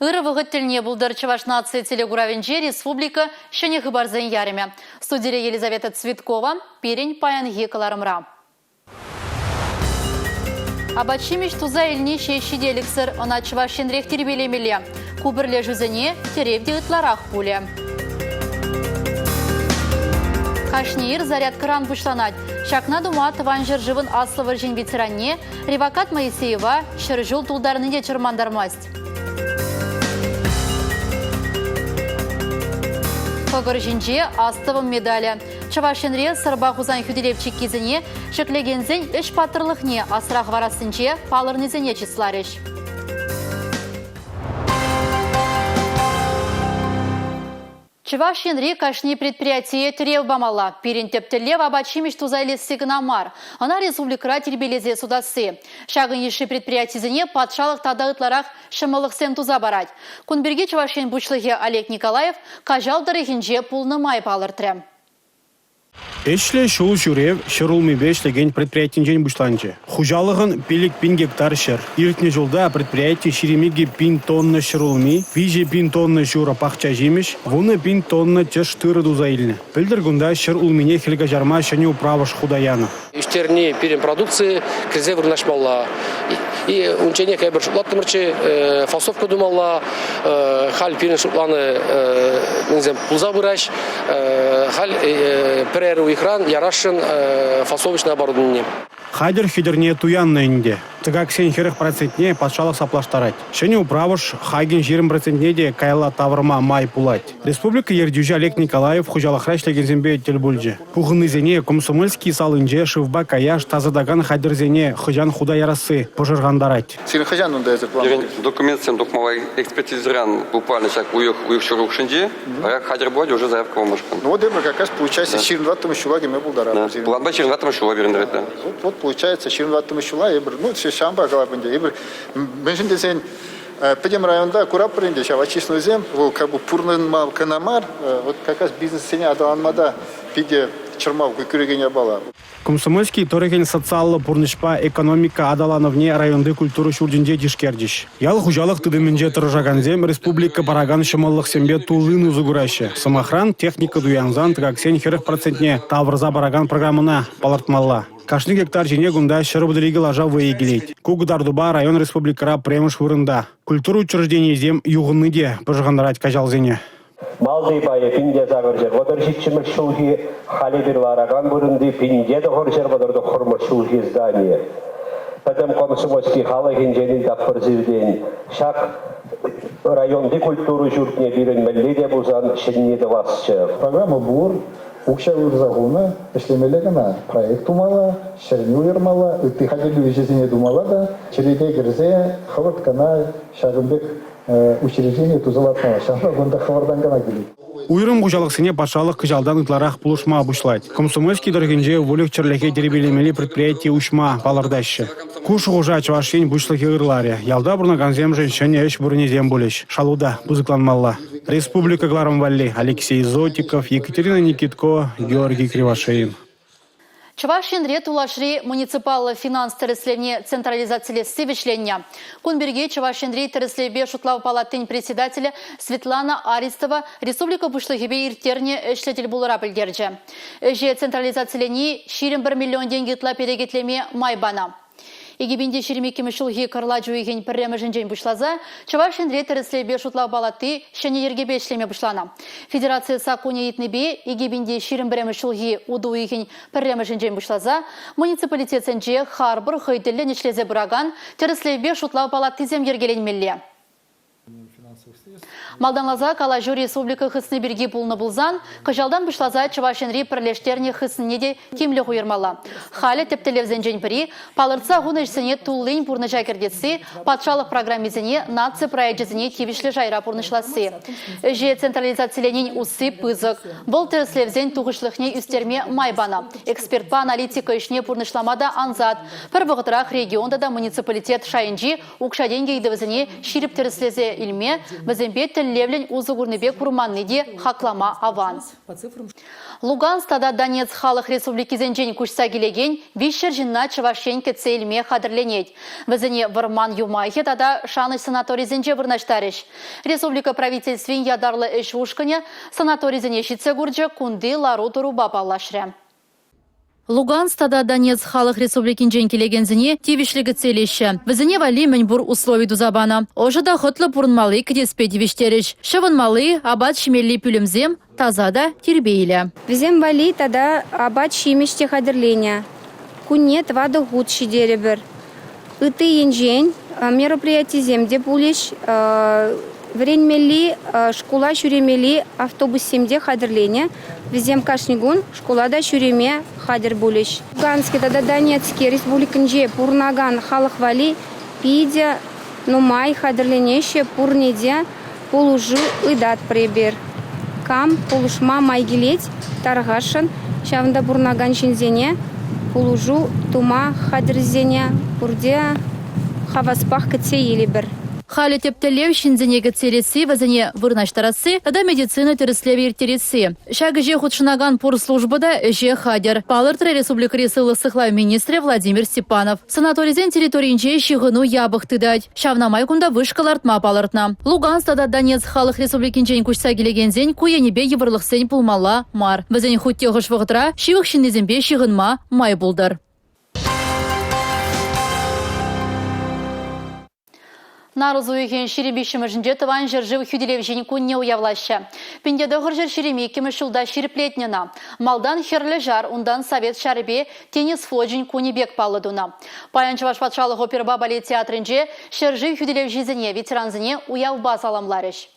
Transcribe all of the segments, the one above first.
Ырӑ вӑхӑт тӗлне пултӑр Чӑваш наци телекуравӗнче республика ҫӗнӗ хыпарсен ярӑмӗ. Студире Елизавета Цветкова, пирӗн паянхи кӑларӑмра. Апат-ҫимӗҫ туса илни ҫеҫ ҫителӗксӗр, ӑна Чӑваш Енрех тирпейлемелле. Ку пӗрлешӳсене тӗрев те ытларах пулӗ. Кашни ир зарядкӑран пуҫланать. Ҫакна тума Тӑван ҫӗршывӑн Аслӑ вӑрҫин ветеранне Ревокат Моисеева ҫӗр ҫул тултарни те чӑрмантармасть. Кӑкӑр ҫинче астӑвӑм медалӗ. Чӑваш Енре Сӑрпа Хусан хӳтӗлев чиккисене ҫӗклекенсен ӗҫ паттӑрлӑхне асра хӑварассинче палӑрнисене чысларӗҫ. Чӑваш Енри кашни предприятие тӗрев памалла. Пирӗн тӗп тӗллев апат-ҫимӗҫ туса илесси кӑна мар, ӑна республикӑра тирпейлесе сутасси. Ҫакӑн йышши предприятисене патшалӑх тата ытларах ҫӑмӑллӑхсем туса парать. Кун пирки Чӑваш Ен Пуҫлӑхӗ Олег Николаев Каҫал тӑрӑхӗнче пулнӑ май палӑртрӗ. Ӗҫлӗ ҫул ҫӳрев ҫӗрулмипе ӗҫлекен предприятинчен пуҫланчӗ. Хуҫалӑхӑн 5000 гектар ҫӗр. Иртнӗ ҫулта предприяти 22 пин тонна ҫӗрулми, 3 пин тонна ҫурӑ пахча ҫимӗҫ, 10 пин тонна тӗш тырӑ туса илнӗ. Пӗлтӗр кунта ҫӗр улмине хӗл каҫарма ҫӗнӗ управӑш хута янӑ. Ӳстерни пирӗн продукци кӗрсе вырнаҫмалла. И унчченех эпир шутлаттӑмӑрччӗ, фасовка тумалла. Халь пирӗн шутланӑ мӗнсем пулса пыраҫ. Халь пӗрер уйӑхран ярасшӑн фасовочное оборудование. Хатӗр хӗтӗрне туяннӑ ӗнтӗ. Тӑкаксен 40 процентне патшалӑх саплаштарать. Ҫӗнӗ управӑш хакӗн 20 процентне те каялла тавӑрма май пулать. Республика ертӳҫи Олег Николаев хуҫалӑхра ӗҫлекенсемпе тӗл пулчӗ. Пухӑннисене Комсомольски салинче шывпа каяш тасатакан хатӗрсене хӑҫан хута ярасси пӑшӑрхантарать. Сирӗн хӑҫан унта эсир план? Пирӗн документсем тухмалла экспертизӑран буквально ҫак уйӑх, уйӑх ҫурӑ хушшинче. Вара хатӗр пулать уже заявка памашкӑн. Ну вот эпир как раз получается 24 ҫула кӗме пултаратпӑр. Планпа 24 ҫула пирӗн тӑрать, да. Вот, вот получается 24 ҫула эпир, ну, ҫавӑнпа калап ӗнтӗ, эпир мӗншӗн тесен Пӗтӗм районта куратпӑр ӗнтӗ ҫав очистнӑйсем, вӑл как бы пурӑнма кӑна мар, вот как раз бизнессене аталанма та питӗ чӑрмав кӳрекен япала. Комсомольски тӑрӑхӗн социаллӑ пурнӑҫпа экономика аталанӑвне районти культура ҫуртӗнче тишкерчӗҫ. Ял хуҫалӑх тытӑмӗнче тӑрӑшакансем республика паракан ҫӑмӑллӑхсемпе туллин усӑ кураҫҫӗ. Сӑмахран, техника туянсан тӑкаксен 40 процентне тавӑрса паракан программӑна палӑртмалла. Кашни гектар ҫине кунта 132 лаша вӑйӗ килет. Ку кӑтартупа район республикӑра пӗрремӗш вырӑнта. Культура учрежденийӗсем юхӑнни те пӑшӑрхантарать каҫалсене. Малти пайӗ 1837 ҫулхи, халь эпир ларакан вырӑнти 1939 ҫулхи здани. Пӗтӗм Комсомольски халӑхӗнчен ыйтатпӑр сиртен, ҫак районти культура ҫуртне пирӗн мӗнле те пулсан ҫӗнни тӑвасчӗ. Программа пур, Укҫа уйӑрса хунӑ, ӗҫлемелле кӑна. Проект тумалла, ҫӗрне уйӑрмалла, ытти хатӗрлӳ ӗҫӗсене тумалла та черете кӗрсе хӑвӑрт кӑна ҫакӑн пек учреждение туса лартмалла. Ҫавӑнпа кунта хӑвӑртан кӑна килет. Уйрӑм хуҫалӑхсене патшалӑх кӑҫалтан ытларах пулӑшма пуҫлать. Комсомольски тӑрӑхӗнче выльӑх-чӗрлӗхе тирпейлемелли предприяти уҫма палӑртаҫҫӗ. Ку шухӑша Чӑваш Ен Пуҫлӑхӗ ырларӗ. Ялта пурӑнакансемшӗн ҫӗнӗ ӗҫ вырӑнӗсем пулӗҫ. Шалу та пысӑкланмалла. Республика кӑларӑм валли Алексей Зотиков, Екатерина Никитко, Георгий Кривошеин. Чӑваш Енре тулашри муниципаллӑ финанс тӗрӗслевне централизацилесси вӗҫленнӗ. Кун пирки Чӑваш Енри тӗрӗслевпе шутлав палатин председателӗ Светлана Аристова республика Пуҫлӑхӗпе ирттернӗ ӗҫлӗ тӗлпулура пӗлтерчӗ. Ӗҫе централизацилени 21 миллион тенкӗ ытла перекетлеме май панӑ. 2022 ҫулхи кӑрлач уйӑхӗн пӗрремӗшӗнчен пуҫласа Чӑваш Енре тӗрӗслевпе шутлав палати ҫӗнӗ йӗркепе ӗҫлеме пуҫланӑ. Федераци саккунӗ ыйтнипе 2021 ҫулхи утӑ уйӑхӗн пӗрремӗшӗнчен пуҫласа муниципалитетсенче харпӑр хӑй тӗллӗн ӗҫлесе пыракан тӗрӗслевпе шутлав палатисем йӗркеленмелле. Малтанласа калаҫу республика хысни пирки пулнӑ пулсан, кӑҫалтан пуҫласа Чӑваш Енри пӗрлештернӗ хыснине те тимлӗх уйӑрмалла. Халӗ тӗп тӗллевсенчен пӗри, палӑртса хунӑ ӗҫсене туллин пурнӑҫа кӗртесси, патшалӑх программисене, наци проекчӗсене тивӗҫлӗ шайра пурнӑҫласси. Ӗҫе централизациленин усси пысӑк. Вӑл тӗрӗслевсен тухӑҫлӑхне ӳстерме май панӑ. Экспертпа аналитика ӗҫне пурнӑҫлама та ансат. Пӗр вӑхӑтрах регион тата муниципалитет шайӗнчи Укҫа-тенкӗ ыйтӑвӗсене ҫирӗп тӗрӗслесе илме, вӗсемпе тӗл. тӗллевлӗн усӑ курнипе курманни те хаклама аван. Луганск тата Донецк халӑх республикисенчен куҫса килекен 300 ҫынна Чӑваш Ен кӗтсе илме хатӗрленет. Вӗсене вӑрман юмахӗ тата шанӑҫ санаторисенче вырнаҫтарӗҫ. Республика правительствин ятарлӑ ӗҫ ушкӑнӗ санаторисене ҫитсе курчӗ, кунти лару-тӑрупа паллашрӗ. Луганск тата Донецк халӑх республикинчен килекенсене тивӗҫлӗ кӗтсе илеҫҫӗ. Вӗсене валли мӗнпур услови туса панӑ. Ӑшӑ та хӑтлӑ пурӑнмалли кӗтеспе тивӗҫтерӗҫ. Ҫӑвӑнмалли, апат ҫимелли пӳлӗмсем таса та тирпейлӗ. Вӗсем валли тата апат-ҫимӗҫ те хатӗрленӗ. Кунне 4 хут ҫитерӗпӗр. Ытти енчен мероприятисем те пулӗҫ. Вӗренмелли, шкула ҫӳремелли автобуссем те хатӗрленӗ. Вӗсем кашни кун шкула та ҫӳреме хатӗр пулӗҫ. Лугански тата Донецки республикинче пурӑнакан халӑх валли питӗ нумай хатӗрленеҫҫӗ, пурне те пулӑшу ыйтатпӑр эпир. Кам пулӑшма май килет, тархасшӑн ҫавӑнта пурӑнакан ҫынсене пулӑшу тума хатӗррисене пурте хаваспах кӗтсе илӗпӗр. Халӗ тӗп тӗллев ҫынсене кӗтсе илесси, вӗсене вырнаҫтарасси тата медицина тӗрӗслевӗ ирттересси. Ҫак ӗҫе хутшӑнакан пур служба та ӗҫе хатӗр, палӑртрӗ республикӑри сывлӑх сыхлав министрӗ Владимир Степанов. Санаторисен территорийӗнче ҫыхӑну япӑх тытать. Ҫавна май кунта вышка лартма палӑртнӑ. Луганск тата Донецк халӑх республикинчен куҫса килекенсен ку енӗпе йывӑрлӑхсен пулмалла мар. Вӗсен хуть те хӑш вӑхӑтра ҫывӑх ҫыннисемпе ҫыхӑнма май пултӑр. Нарӑс уйӑхӗн 23-мӗшӗнче Тӑван ҫӗршыв хӳтӗлевҫин кунне уявлаҫҫӗ. 1922-мӗш ҫулта ҫирӗплетнӗ ӑна. Малтан Хӗрлӗ Ҫар, унтан Совет ҫарӗпе Тинӗс флочӗн кунӗ пек паллӑ тунӑ. Паян Чӑваш патшалӑх оперӑпа балет театрӗнче ҫӗршыв хӳтӗлевҫисене, ветерансене уявпа саламларӗҫ.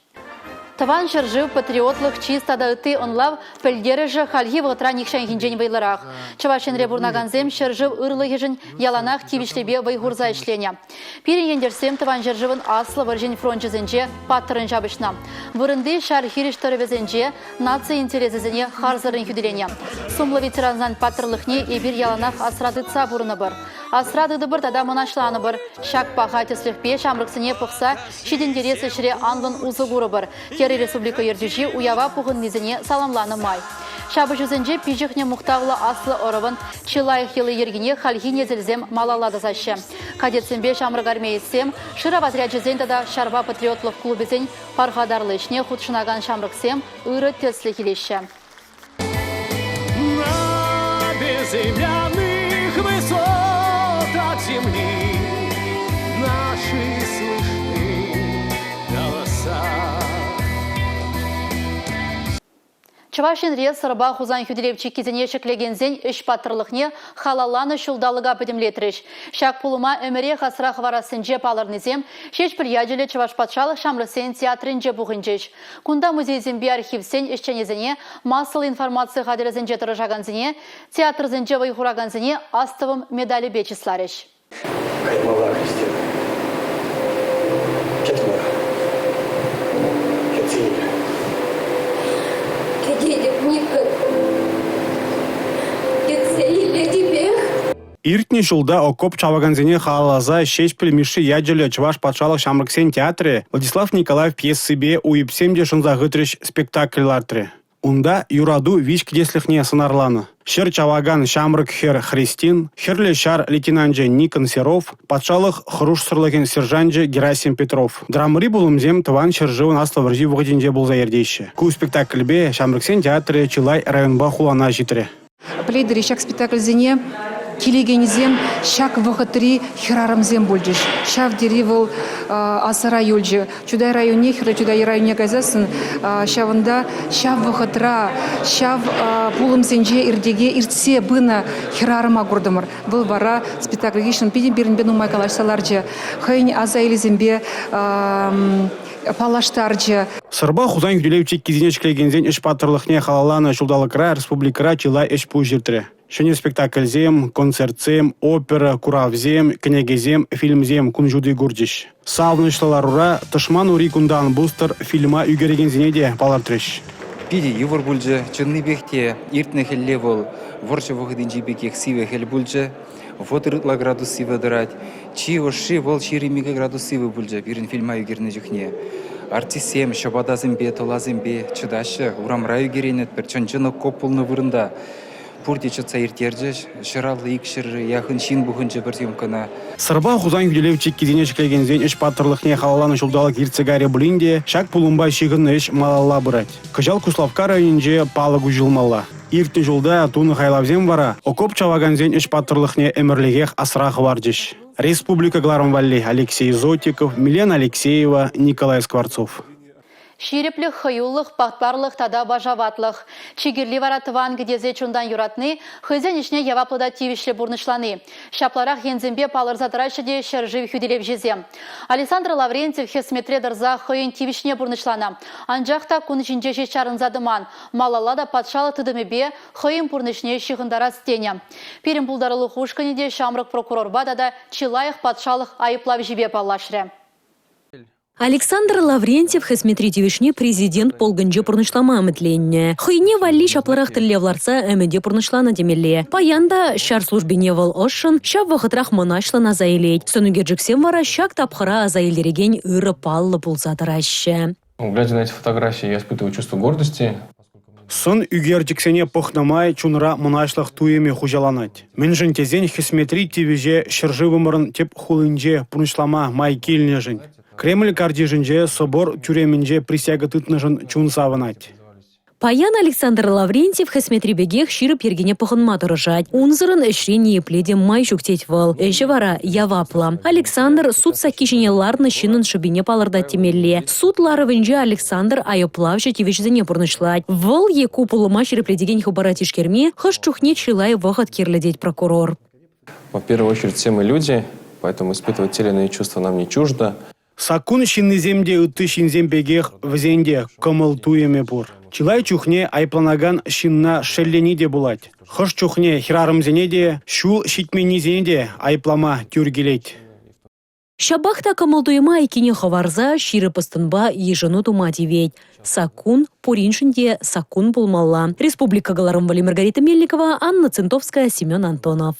Тӑван ҫӗршыв, патриотлӑх, чыс тата ытти ӑнлав пӗлтерӗшӗ хальхи вӑхӑтра нихҫанхинчен вӑйлӑрах. Чӑваш Енре пурӑнакансем ҫӗршыв ырлӑхӗшӗн яланах тивӗҫлипе вӑй хурса ӗҫленӗ. Пирӗн ентешсем Тӑван ҫӗршывӑн Аслӑ вӑрҫин фрончӗсенче паттӑрӑн ҫапӑҫнӑ. Вырӑнти ҫар хирӗҫ тӑрӑвӗсенче наци интересӗсене харсӑррӑн хӳтӗленӗ. Сумлӑ ветерансен паттӑрлӑхне эпир яланах асра тытса пурӑнӑпӑр. Асра тытӑпӑр тата мӑнаҫланӑпӑр. Ҫак паха тӗслӗхпе ҫамрӑксене пӑхса ҫитӗнтерес ӗҫре анлӑн усӑ курӑпӑр, терӗ республика ертӳҫи уява пухӑннисене саламланӑ май. Ҫапӑҫусенче пиҫӗхнӗ мухтавлӑ аслӑ ӑрӑвӑн чи лайӑх йӑли-йӗркине хальхи несӗлсем малалла тӑсаҫҫӗ. Кадетсемпе ҫамрӑк армеецсем, шырав отрячӗсен тата ҫарпа патриотлӑх клубӗсен пархатарлӑ ӗҫне хутшӑнакан ҫамрӑксем ырӑ тӗслӗх илеҫҫӗ. На безымянных высотах земли Наши слышны голоса. Чӑваш Енре Сӑрпа Хусан хӳтӗлев чиккисене ҫӗклекенсен ӗҫ паттӑрлӑхне халалланӑ ҫулталӑка пӗтӗмлетрӗҫ. Ҫак пулӑма ӗмӗрех асра хӑварассинче палӑрнисем Ҫеҫпӗл ячӗллӗ Чӑваш патшалӑх ҫамрӑксен театрӗнче пухӑнчӗҫ. Кунта музейсемпе архивсен ӗҫченӗсене, массӑллӑ информаци хатӗрӗсенче тӑрӑшакансене, театрсенче вӑй хуракансене астӑвӑм медалӗпе чысларӗҫ. Каймалла, Кристина. Кӗт мана. Кӗтсе ил. Кӗтетӗп, Никон. Кӗтсе илетӗпех. Иртнӗ ҫулта окоп чавакансене халалласа Ҫеҫпӗл Мишши ячӗллӗ Чӑваш патшалӑх ҫамрӑксен театрӗ Владислав Николаев пьесипе «Уйӑпсем те шӑнса хытрӗҫ» спектакль лартрӗ. Унта юрату виҫ кӗтеслӗхне сӑнарланӑ. Ҫӗр чавакан ҫамрӑк хӗр Христин, Хӗрлӗ Ҫар лейтенанчӗ Никон Серов, патшалӑх хӑрушсӑрлӑхӗн сержанчӗ Герасим Петров. Драмӑри пулӑмсем Тӑван ҫӗршывӑн Аслӑ вӑрҫи вӑхӑтӗнче пулса иртеҫҫӗ. Ку спектакльпе ҫамрӑксен театрӗ чылай районпа хулана ҫитрӗ. Пӗлетӗр-и, ҫак спектакльсене килекенсем ҫак вӑхӑтри хӗрарӑмсем пулчӗҫ. Ҫав тери вӑл асӑра юлчӗ. Чутай районне, Хӗрлӗ Чутай районне кайсассӑн ҫавӑнта ҫав вӑхӑтра, ҫав пулӑмсенче иртеке иртсе пынӑ хӗрарӑма куртӑмӑр. Вӑл вара спектакль хыҫҫӑн питӗ пирӗнпе нумай калаҫса ларчӗ. Хӑйӗн аса илӳсемпе паллаштарчӗ. Сӑрпа Хусан хӳтӗлев чиккисене ҫӗклекенсен ӗҫ паттӑрлӑхне халалланӑ ҫулталӑкра республикӑра чылай ӗҫ-пуҫ иртрӗ. Ҫӗнӗ спектакльсем, концертсем, опера, куравсем, кӗнекесем, фильмсем кун ҫути курчӗҫ. Савӑнӑҫлӑ ларура «Тӑшман ури кунта ан пустӑр» фильма ӳкерекенсене те палӑртрӗҫ. Питӗ йывӑр пулчӗ. Чӑннипех те иртнӗ хӗлле вӑл вӑрҫӑ вӑхӑтӗнчи пекех сивӗ хӗл пулчӗ. 30 ытла градус сивӗ тӑрать. Чи ӑшши вӑл 22 градус сивӗ пулчӗ пирӗн фильма ӳкернӗ чухне. Артистсем ҫӑпатасемпе, тӑласемпе чӑтаҫҫӗ. Урамра ӳкеренетпӗр. Чӑн-чӑн окоп пулнӑ вырӑнта. Пурте чӑтса ирттерчӗҫ. 150 200 яхӑн ҫын пухӑнчӗ пӗр съемкӑна. Сӑрпа Хусан хӳтӗлев чиккисене ҫӗклекенсен ӗҫ паттӑрлӑхне халалланӑ ҫулталӑк иртсе кайрӗ пулин те ҫак пулӑмпа ҫыхӑннӑ ӗҫ малалла пырать. Кӑҫал Куславкка районӗнче палӑк уҫӑлмалла. Иртнӗ ҫулта тунӑ хайлавсем вара окоп чавакансен ӗҫ паттӑрлӑхне ӗмӗрлӗхех асра хӑварчӗҫ. Республика кӑларӑм валли Алексей Зотиков, Милена Алексеева, Николай Скворцов. Ҫирӗплӗх, хӑюлӑх, патварлӑх тата вашаватлӑх. Чи кирли вара тӑван кӗтесе чунтан юратни, хӑйсен ӗҫне яваплӑ та тивӗҫлӗ пурнӑҫлани. Ҫапларах енсемпе палӑрса тӑраҫҫӗ те ҫӗршыв хӳтӗлевҫисем. Александр Лаврентьев хӗсметре тӑрса хӑйӗн тивӗҫне пурнӑҫланӑ. Анчах та кун ҫинче ҫеҫ чарӑнса тӑман, малалла та патшалӑх тытӑмӗпе хӑйӗн пурнӑҫне ҫыхӑнтарас тенӗ. Пирӗн пултарулӑх ушкӑнӗ те ҫамрӑк прокурорпа тата чи лайӑх патшалӑх айӑплавҫипе паллашрӗ. Александр Лаврентьев хӗсметри тивӗҫне президент полкӗнче пурнӑҫлама ӗмӗтленнӗ. Хӑйне валли ҫапларах тӗллев лартса ӗмӗте пурнӑҫланӑ темелле. Паян та ҫар службине вӑл ӑшшӑн, ҫав вӑхӑтрах мӑнаҫлӑн аса илет. Сӑнӳкерчӗксем вара ҫак тапхӑра аса илтерекен ырӑ паллӑ пулса тӑраҫҫӗ. Глядя на эти фотографии, я испытываю чувство гордости. Сӑн ӳкерчӗксене пӑхнӑ май чунра мӑнаҫлӑх туйӑмӗ хуҫаланать. Мӗншӗн тесен хӗсметри тивӗҫе ҫӗршывӑмӑрӑн тӗп хулинче пурнӑҫлама май килнӗшӗн. Кремль картишӗнче собор тӳремӗнче присяга тытнӑшӑн чун савӑнать. Паян Александр Лаврентьев хӗсметри пекех ҫирӗп йӗркене пӑхӑнма тӑрӑшать. Унсӑрӑн ӗҫре ниепле те май ҫук тет вӑл. Ӗҫӗ вара яваплӑ. Александр суд сакки ҫине ларнӑ ҫыннӑн шӑпине палӑртать темелле. Суд ларӑвӗнче Александр айӑплавҫӑ тивӗҫӗсене пурнӑҫлать. Вӑл е ку пулӑма ҫирӗплетекен хыпара тишкерме хӑш чухне чылай вӑхӑт кирлӗ тет прокурор. В первую очередь все мы люди, поэтому испытывать те или иные чувства нам не чуждо. Саккун ҫыннисем те ытти ҫынсем пекех вӗсен те кӑмӑл-туйӑмӗ пур. Чылай чухне айӑпланакан ҫынна шеллени те пулать. Хӑш чухне хӗрарӑмсене те, ҫул ҫитменнисене те айӑплама тӳр килет. Ҫапах та кӑмӑл-туйӑма айккине хӑварса ҫирӗп ӑс-тӑнпа йышӑну тума тивет. Саккун пуриншӗн те саккун пулмалла. Республика кӑларӑм валли Маргарита Мельникова, Анна Центовская, Семен Антонов.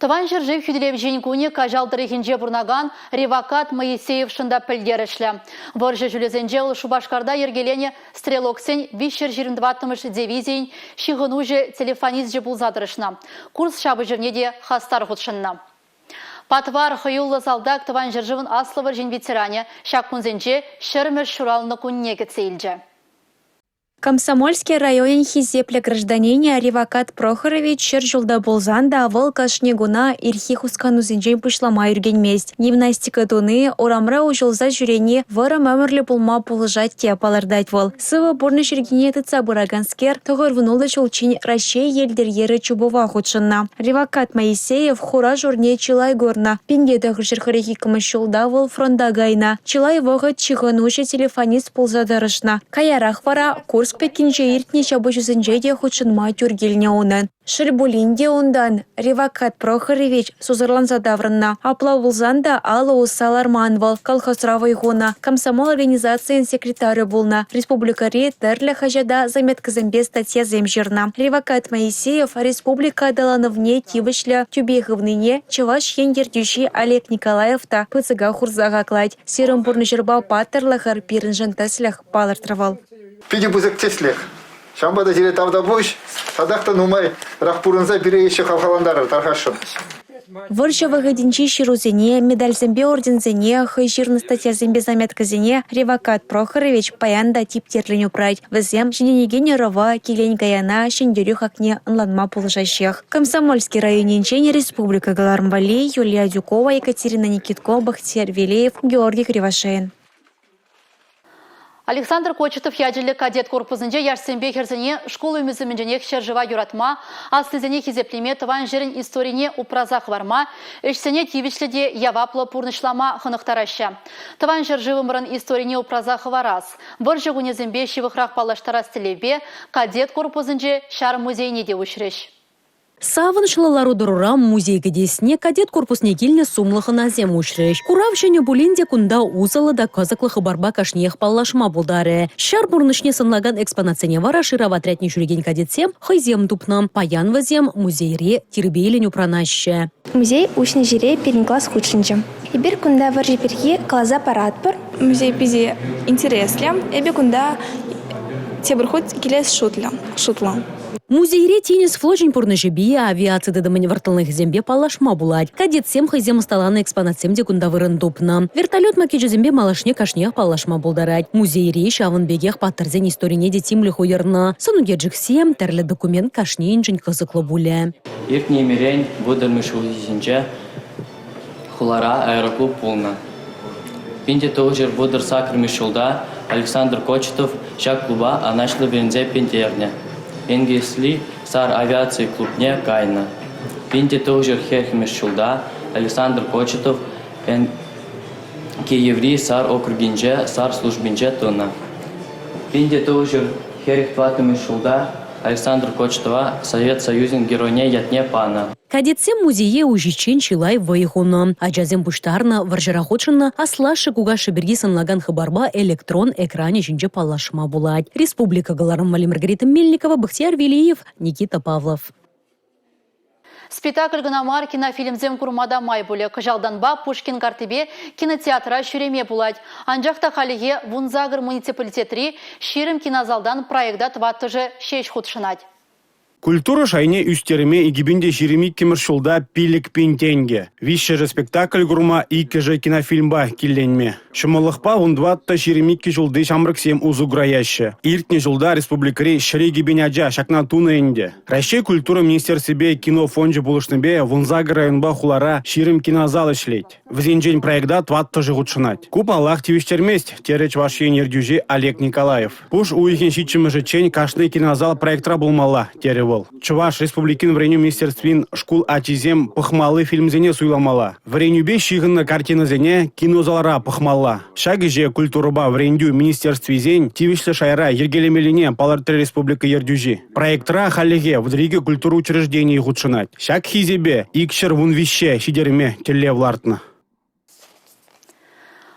Тӑван ҫӗршыв хӳтӗлевҫин кунӗ Каҫал тӑрӑхӗнче пурӑнакан Ревокат Моисеевшӑн та пӗлтерӗшлӗ. Вӑрҫӑ ҫулӗсенче вӑл Шупашкарта йӗркеленӗ стрелоксен 324-мӗш дивизийӗн ҫыхӑнуҫӑ телефонисчӗ пулса тӑрӑшнӑ. Курск ҫапӑҫӑвне те хастар хутшӑннӑ. Патвар хӑюллӑ салтак Тӑван ҫӗршывӑн Аслӑ вӑрҫин ветеранӗ ҫак кунсенче ҫӗрмӗш ҫуралнӑ кунне кӗтсе илчӗ. Комсомольски районӗн хисеплӗ гражданинӗ Ревокат Прохорович 100 ҫулта пулсан та вӑл кашни куна ирхи хусканусенчен пуҫлама ӳркенмест. Гимнастика туни, урамра уҫӑлса ҫӳрени вӑрӑм ӗмӗрлӗ пулма пулӑшать те палӑртать вӑл. Сывӑ пурнӑҫ йӗркине тытса пыраканскер 96 ҫулччен Раҫҫей йӗлтӗр йӗрӗ чупӑва хутшӑннӑ. Ревокат Моисеев хура-шурне чылай курнӑ. 1942 ҫулта вӑл фронта кайнӑ. Чылай вӑхӑт ҫыхӑнуҫӑ телефонист пулса тӑрӑшнӑ. Каярах вара Курск пӗккинче иртнӗ ҫапӑҫусенче те хутшӑнма тӳр килнӗ унӑн. Шел пулин те унтан Ревокат Прохорович сусӑрланса таврӑннӑ. Апла пулсан та алӑ усса ларман вӑл, колхозра вӑй хунӑ, комсомол организацийӗн секретарӗ пулнӑ, республикӑри тӗрлӗ хаҫата заметкӑсемпе статьясем ҫырнӑ. Ревокат Моисеев республика аталанӑвне тивӗҫлӗ тӳпе хывнине Чӑваш Ен ертӳҫи Олег Николаев та пысӑка хурса хаклать. Сирӗн пурнӑҫӑрпа паттӑрлӑхӑр пирӗншӗн тӗслӗх, палӑртрӗ вӑл. Питӗ пысӑк тӗслӗх. Ҫавӑнпа та сире тавтапуҫ. Татах та нумайрах пурӑнса пире еще хавхалантарӑр, тархасшӑн. Вӑрҫӑ вӑхӑтӗнчи ҫырусене, медальсемпе орденсене, хӑй ҫырнӑ статьясемпе заметкӑсене Ревокат Прохорович паян та типтерлӗн упрать. Вӗсем ҫитӗнекен ӑрӑва, килен-каяна ҫӗнтерӳ хакне ӑнланма пулӑшаҫҫех. Комсомольски районӗнчен республика кӑларӑм валли Юлия Адюкова, Екатерина Никитко, Бахтияр Велеев, Георгий Кривошеин. Александр Кочетов ячӗллӗ кадет корпусӗнче яшсемпе хӗрсене шкул ӳмӗсемӗнченех ҫӗршыва юратма, аслисене хисеплеме, тӑван ҫӗрӗн историне упраса хӑварма, ӗҫсене тивӗҫлӗ те яваплӑ пурнӑҫлама хӑнӑхтараҫҫӗ. Тӑван ҫӗршывӑмӑрӑн историне упраса хӑварас, вӑрҫӑ кунӗсемпе ҫывӑхрах паллаштарас тӗллевпе кадет корпусӗнче ҫар музейне те уҫрӗҫ. Савӑнӑҫлӑ лару-тӑрура музей кӗтесне кадет корпусне килнӗ сумлӑ хӑнасем уҫрӗҫ. Курав ҫӗнӗ пулин те кунта усӑллӑ та кӑсӑклӑ хыпарпа кашниех паллашма пултарӗ. Ҫар пурнӑҫне сӑнлакан экспонатсене вара шырав отрядне ҫӳрекен кадетсем хӑйсем тупнӑ. Паян вӗсем музейре тирпейлӗн упранаҫҫӗ. Музей уҫнӑ ҫӗре пирӗн класс хутшӑнчӗ. Эпир кунта вӑрҫӑ пирки каласа паратпӑр. Музей питӗ интереслӗ. Эпӗ кунта тепӗр хут килес шутлӑ. Музейре тинӗс флочӗн пурнӑҫӗпе, авиаци тытӑмӗн вӑрттӑнлӑхӗсемпе паллашма пулать. Кадетсем хӑйсем ӑсталанӑ экспонатсем те кунта вырӑн тупнӑ. Вертолет макечӗсемпе малашне кашниех паллашма пултарать. Музейре ҫавӑн пекех паттӑрсен историне те тимлӗх уйӑрнӑ. Сӑн ӳкерчӗксем, тӗрлӗ документ кашнийӗншӗн кӑсӑклӑ пулӗ. Иртнӗ ӗмӗрен вӑтӑрмӗш ҫулхисенче хулара аэроклуб пулнӑ. 1938 ҫулта Александр Кочетов ҫак клуба ӑнӑҫлӑ вӗренсе пӗтернӗ, Энгельсли ҫар авиаци клубне кайнӑ. 1940 ҫулта Александр Кочетов Киеври ҫар округӗнче ҫар службинче тӑнӑ. 1944 ҫулта Александр Кочетова Совет Союзӗн Геройне ятне панӑ. Кадетсем музее уҫиччен чылай вӑй хунӑ. Ачасем пуҫтарнӑ, вӑрҫӑра хутшӑннӑ аслашшӗ-кукашшӗ пирки сӑнлакан хыпарпа электрон экранӗ ҫинче паллашма пулать. Республика кӑларӑм валли Маргарита Мельникова, Бахтияр Велиев, Никита Павлов. Спектакль кӑна мар, кинофильмсем курма та май пулӗ. Кӑҫалтанпа Пушкин карттипе кинотеатра ҫӳреме пулать. Анчах та хальлӗхе 18 муниципалитетри 20 кинозалтан проекта тӑваттӑшӗ ҫеҫ хутшӑнать. Культура шайне ӳстерме 2022-мӗш ҫулта 5 000 тенкӗ. Виҫҫӗшӗ спектакль курма, иккӗшӗ кинофильмпа килленме. Ҫӑмӑллӑхпа 14-22 ҫулти ҫамрӑксем усӑ кураяҫҫӗ. Иртнӗ ҫулта республикӑри 102 пин ача ҫакна тунӑ ӗнтӗ. Раҫҫей культура министерствипе кино фончӗ пулӑшнипе 18 районпа хулара 20 кинозал ӗҫлет. Вӗсенчен проекта тӑваттӑшӗ хутшӑнать. Ку, паллах, тивӗҫтермест, терӗ Чӑваш Ен ертӳҫи Олег Николаев. Пуш уйӑхӗн ҫиччӗмӗшӗччен кашни кинозал проектра пулмалла, терӗ вӑл. Чӑваш Республикин вӗренӳ министерствин шкул ачисем пӑхмалли фильмсене суйламалла. Вӗренӳпе ҫыхӑннӑ картинӑсене кинозалра пӑхмалла. Ҫак ӗҫе культурӑпа вӗрентӳ министерствисен тивӗҫлӗ шайра йӗркелемеллине палӑртрӗ республика ертӳҫи. Проектра хальлӗхе 32 культура учрежденийӗ хутшӑнать. Ҫак хисепе 213-е ҫитерме тӗллев лартнӑ.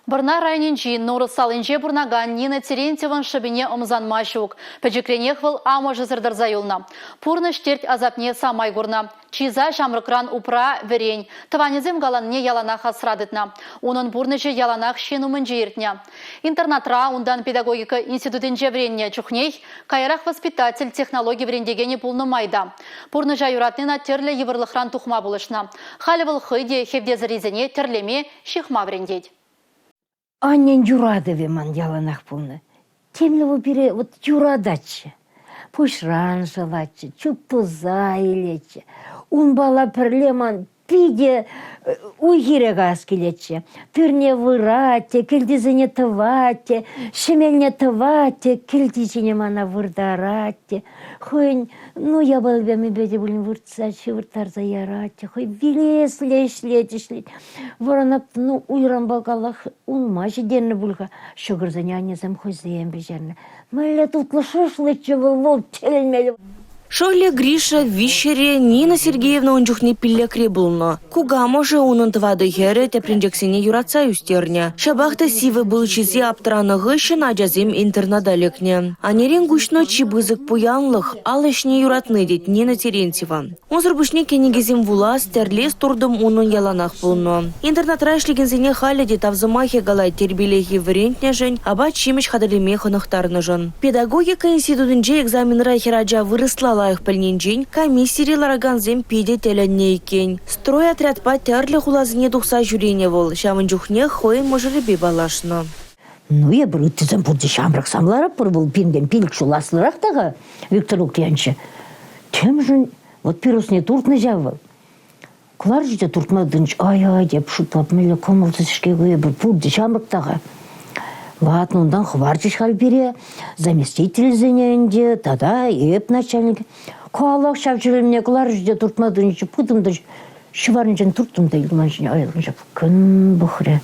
Вӑрнар районӗнчи Нурӑс салинче пурӑнакан Нина Терентьеван шӑпине ӑмсанма ҫук. Пӗчӗкренех вӑл амӑшӗсӗр тӑрса юлнӑ. Пурнӑҫ терт асапне самай курнӑ. Чыса ҫамрӑкран упра, вӗрен. Тӑванӗсем каланине яланах асра тытнӑ. Унӑн пурнӑҫӗ яланах ҫын умӗнче иртнӗ. Интернатра, унтан педагогика институтӗнче вӗреннӗ чухнех, каярах воспитатель, технологи вӗрентекенӗ пулнӑ май та. Пурнӑҫа юратни ӑна тӗрлӗ йывӑрлӑхран тухма пулӑшнӑ. Халӗ вӑл хӑй те хевтесӗррисене тӗрлеме, ҫыхма вӗрентет. Аннен юратӑвӗ ман яланах пулнӑ. Темле вӑл пире вот юрататчӗ. Пуҫран шӑлатчӗ, чуптуса илетчӗ. Унпала пӗрле ман питӗ уй-хире каяс килетчӗ. Тырне вырать те, кӗлтисене тӑвать те, ҫӗмелне тӑвать те, кӗлти ҫине мана выртарать те. Хӑйӗн, ну, япалипе те пулин выртса, ҫывӑрттарса ярать те, хӑй вилесле ӗҫлет, ӗҫлет. Вӑранап, ну, уйранпа каллах улма ҫитернӗ пуль-ха. Ҫӑкӑрсене аннесем хӑйсем пӗҫернӗ. Мӗнле тутлӑ шӑршлӑччӗ вӑл, вӑл тӗлӗнмелле. Шӑллӗ Гриша виҫҫӗре, Нина Сергеевна ун чухне пиллӗкре пулнӑ. Кукамӑшӗ унӑн тӑватӑ хӗрӗ тӗпренчӗксене юратса ӳстернӗ. Ҫапах та сивӗ пыл ҫисе аптӑранӑ хыҫҫӑн ачасем интерната лекнӗ. Аннерен куҫнӑ чи пысӑк пуянлӑх – ал ӗҫне юратни, тет Нина Терентьева. Унсӑр пуҫне кӗнекесем вулас, тӗрлес туртӑм унӑн яланах пулнӑ. Интернатра ӗҫлекенсене халӗ те тав сӑмахӗ калать тирпейлӗхе вӗрентнӗшӗн, апат-ҫимӗҫ хатӗрлеме хӑнӑхтарнӑшӑн. Педагогика институтӗнче экзаменра хӗрача вырӑсла лайӑх пӗлнинчен комиссире ларакансем питӗ тӗлӗннӗ иккен. Стройотрядпа тӗрлӗ хуласене тухса ҫӳренӗ вӑл, ҫавӑн чухнех хӑйӗн мӑшӑрӗпе паллашнӑ. Ну, эпир ыттисем пурте ҫамрӑксем ларатпӑр, вӑл пиртен пилӗк ҫул аслӑрах та-ха, Виктор Лукьянчӑ. Темшӗн вот пирусне туртнӑ ҫав вӑл. Кӑларчӗ те туртма тытӑнчӗ. Ай-ай, теп шутлап, мӗнле кӑмӑлсӑр-ҫке ку эпир, пурте ҫамрӑк та-ха. Ладно, унтан хӑварчӗҫ халь пире, заместительсене ӗнтӗ, тата эп начальник. Калах ҫав чӗлӗмне кӑларчӗ те туртма тытӑнчӗ, пытӑм та ҫӑварӗнчен турттӑм та илман ҫине айӑлӑнчӗ. Кӑн пӑхрӗ.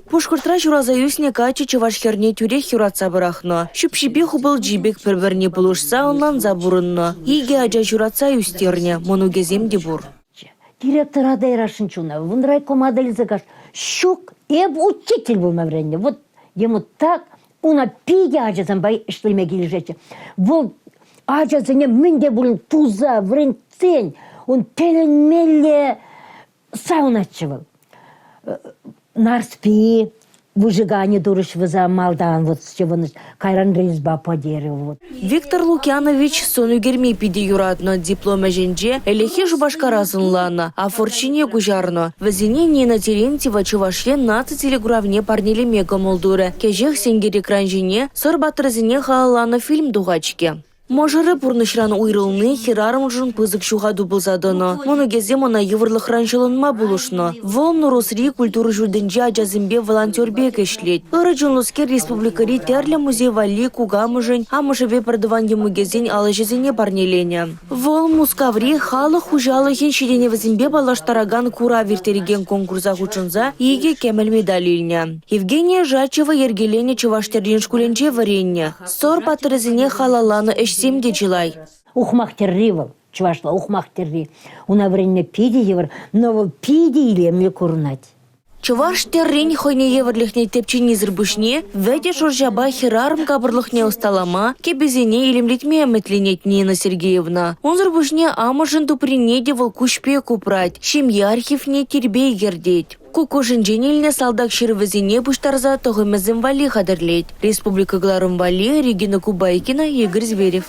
Пушкӑртра ҫуралса ӳснӗ каччӑ чӑваш хӗрне тӳрех юратса пӑрахнӑ. Ҫӳпҫипе хупӑлчи пек пӗр-пӗрне пулӑшса, ӑнланса пурӑннӑ. Икӗ ача ҫуратса ӳстернӗ, мӑнукӗсем те пур. Директора та ярасшӑн чуна, вун райкома та илсе каш. Ҫук, эп учитель пулма вӗреннӗ. Вот ему так, уна питӗ ачасемпе ӗҫлеме килӗшетчӗ. Вӑл ачасене мӗн те пулин туса вӗрентсен, ун тӗлӗнмелле савӑнатчӗ вӑл. Нарспи. Выжигани турӗҫ вӗсем малтан вот ҫӑвӑнӑҫ, кайран резьба по дереву. Виктор Лукьянович сӑн ӳкерме питӗ юратнӑ. Диплом ӗҫӗнче ӗлӗкхи Шупашкара сӑнланӑ, афорт ҫине куҫарнӑ. Вӗсене Нина Терентьева Чӑваш Ен наци телекуравне парнелеме кӑмӑл турӗ. Кӗҫех сенкер экран ҫине Сӑр паттӑрӗсене халалланӑ фильм тухать-ҫке. Мӑшӑрӗ пурнӑҫран уйрӑлни хӗрарӑмшӑн пысӑк ҫухату пулса тӑнӑ. Мӑнукӗсем ӑна йывӑрлӑхран ҫӑлӑнма пулӑшнӑ. Вӑл Нурӑсри культура ҫуртӗнче ачасемпе волонтер пек ӗҫлет. Ырӑ чунлӑскер республикӑри тӗрлӗ музей валли кукамӑшӗн, амӑшӗпе пӗртӑван йӑмӑкӗсен ал ӗҫӗсене парнеленӗ. Вӑл Мускаври халӑх хуҫалӑхӗн ҫитӗнӗвӗсемпе паллаштаракан курав ирттерекен конкурса хутшӑнса икӗ кӗмӗл медаль илнӗ. Евгения Жачева йӗркеленӗ чӑваш тӗррин шкулӗнче вӗреннӗ. Сӑр паттӑрӗсене халалланӑ ӗҫсем те чылай. Ухмах тӗрри вӑл, чӑвашла ухмах тӗрри. Уна вӗренме питӗ йывӑр, но вӑл питӗ илемлӗ курӑнать. Чӑваш тӗррин хӑйне евӗрлӗхне тӗпченисӗр пуҫне вӗтӗ шӑрҫапа хӗрарӑм капӑрлӑхне ӑсталама, кӗпесене илемлетме ӗмӗтленет Нина Сергеевна. Унсӑр пуҫне амӑшӗн туприне те вӑл куҫ пек упрать, ҫемье архивне тирпей кӗртет. Куккӑшӗнчен илнӗ салтак ҫырӑвӗсене пуҫтарса тӑхӑмӗсем валли хатӗрлет. Республика кӑларӑм валли Регина Кубайкина, Игорь Зверев.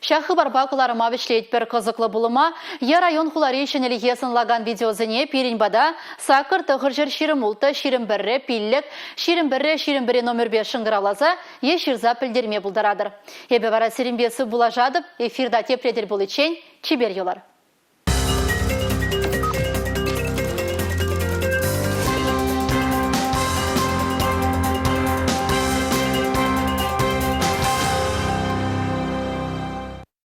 Ҫак хыпарпа кӑларӑма вӗҫлетпӗр. Кӑсӑклӑ пулӑма е район-хулари ҫӗнӗлӗхе сӑнлакан видеосене пирӗн пата 8 926 21 5 21 21 номерпе шӑнкӑравласа е ҫырса пӗлтерме пултаратӑр. Эпӗ вара сирӗнпе сывпуллашатӑп. Эфирта тепре тӗл пуличчен чипер юлӑр.